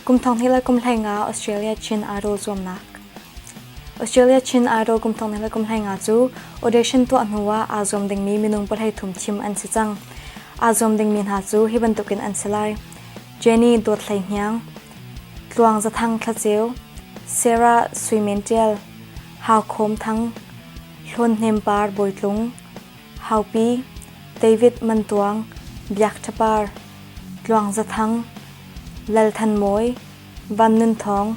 Kum 2000 le kum 15 Australia Chin Idol zuamnak. Australia Chin Idol kum 2000 le kum 15 cu audition tuah hnu ah aa zuam dingmi minung 13 thim an si cang. Aa zuam dingmi hna cu hi bantukin an si lai. Jenny Dawt Hlei Hniang, Tluang Zathang Thlaceu, Sarah Sui Men Ṭial, Hau Khawm Thang, Hlawn Hnem Par Bawitlung, Haupi, David Man Tuang, Biak Ṭha Par, Tluang Za Thang, Lal Than Mawi, Van Nun Thawng,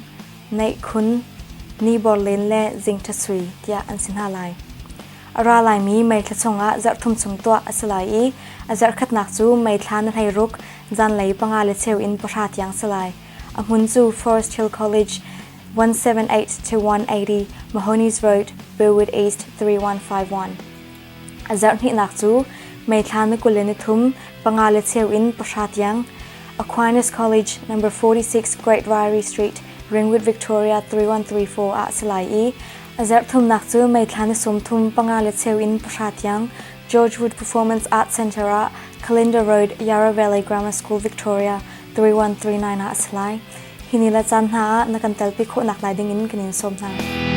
Neih Khun, Ni Bor Len le Zing Ṭha Sui tiah an si hna lai. A ra laimi May thla chungah zarhthum chung tuah a si lai i a zarhkhatnak cu May thla ni 16 zanlei panga le cheu in pahra tiang si lai. A hmun cu Forest Hill College 178 to 180 Mahoney's Road, Burwood East 3151. A zarhhnihnak cu May thla ni 23 panga le cheu in pahra tiang Aquinas College No. 46 Great Ryrie Street, Ringwood, Victoria 3134 ah si lai i a zarhthumnak cu May thla ni 30 panga le cheu in pahra tiang George Wood Performance Arts Centre ah Kalinda Road, Yarra Valley Grammar School, Victoria 3139 ah a si lai. Hi ni le caan hna ah na kan telpi khawhnak lai dingin kan in sawm hna.